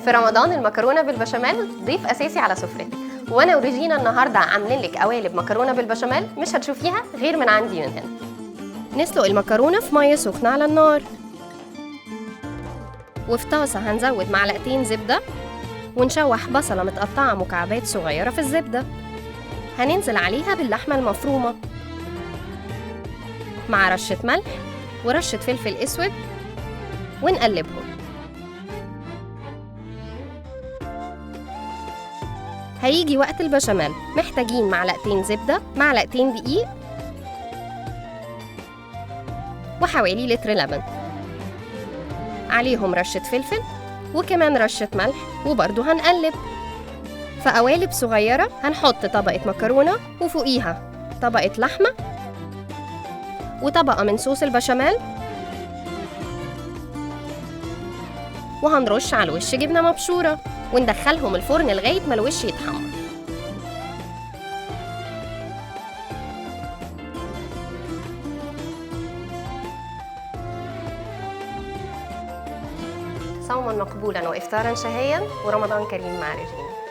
في رمضان المكرونه بالبشاميل ضيف اساسي على سفرتك، وانا وريجينا النهارده عاملين لك قوالب مكرونه بالبشاميل مش هتشوفيها غير من عندي من هنا. نسلق المكرونه في مية سخنة على النار، وفي طاسه هنزود معلقتين زبدة ونشوح بصله متقطعه مكعبات صغيرة في الزبدة. هننزل عليها باللحمه المفرومه مع رشه ملح ورشه فلفل اسود ونقلبهم. هيجي وقت البشاميل، محتاجين معلقتين زبدة، معلقتين دقيق، وحوالي لتر لبن، عليهم رشة فلفل وكمان رشة ملح، وبرضو هنقلب. في قوالب صغيرة هنحط طبقة مكرونة وفوقيها طبقة لحمة وطبقة من صوص البشاميل، وهنرش على الوش جبنة مبشورة وندخلهم الفرن لغاية ما الوش يتحمر. صوما مقبولا وإفطارا شهيا، ورمضان كريم مع ريجينا.